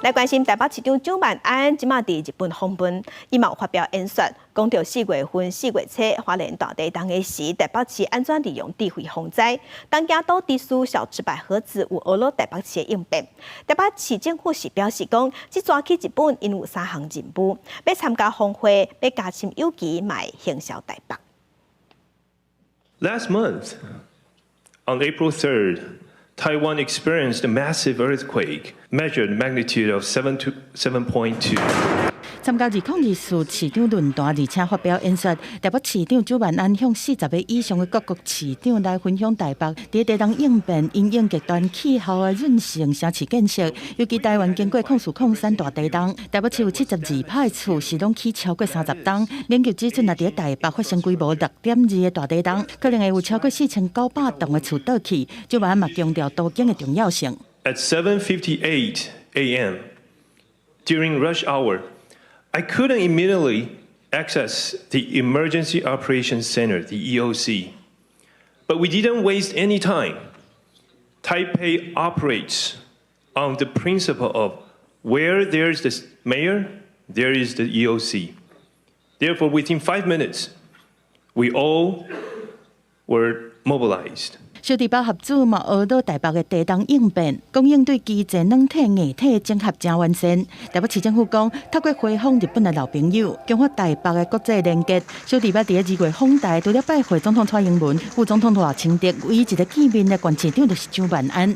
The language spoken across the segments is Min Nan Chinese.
來關心台北市長蔣萬安，這馬佇日本訪問，伊嘛有發表演說，講著4月份4月初花蓮大地震的時，台北市按怎利用智慧防災，東京都知事小池百合子有學了台北市的應變。台北市政府是表示講，這逝去日本𪜶有三項任務，欲參加峰會，欲加深友誼，嘛會行銷台北。 Last month, on April 3rd, Taiwan experienced a massive earthquake, measured magnitude of 7 to 7.2. 參加2024市長論壇，而且發表演說。台北市長蔣萬安向40個以上的各國市長來分享台北佇地震應變、因應極端氣候的韌性城市建設。尤其台灣經過04、03大地震，台北市有72擺厝是攏起超過30冬。研究指出，若佇台北發生規模6.2的大地震，可能會有超過4900棟的厝倒去。蔣萬安嘛強調都更的重要性。 At 7:58 a.m. during rush hour, I couldn't immediately access the Emergency Operations Center, the EOC. But we didn't waste any time. Taipei operates on the principle of where there's the mayor, there is the EOC. Therefore, within 5 minutes, we all were mobilized. 小池百合子嘛，學到台北的地震應變，講應對機制軟體硬體整合誠完善。台北市政府講，透過回訪日本的老朋友，強化台北的國際連結。小池百佇2月訪台，除了拜會總統蔡英文、副總統賴清德，唯一一个見面的縣市長就是蔣萬安。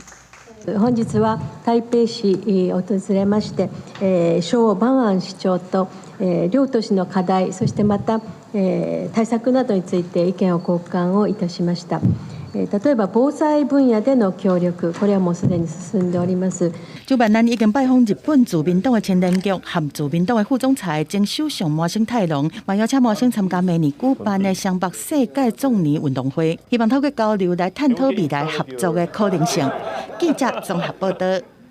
本日は台北市を訪れまして、蒋万安市長と両都市の課題、そしてまた対策などについて意見を交換をいたしました。例えば防災分野での協力、これはもうすでに進んでおります。蔣萬安已經拜訪日本自民黨的青年局和自民黨的副總裁前首相麻生太郎，嘛邀請麻生參加明年舉辦的雙北世界壯年運動會，希望透過交流來探討未來合作的可能性。記者綜合報道。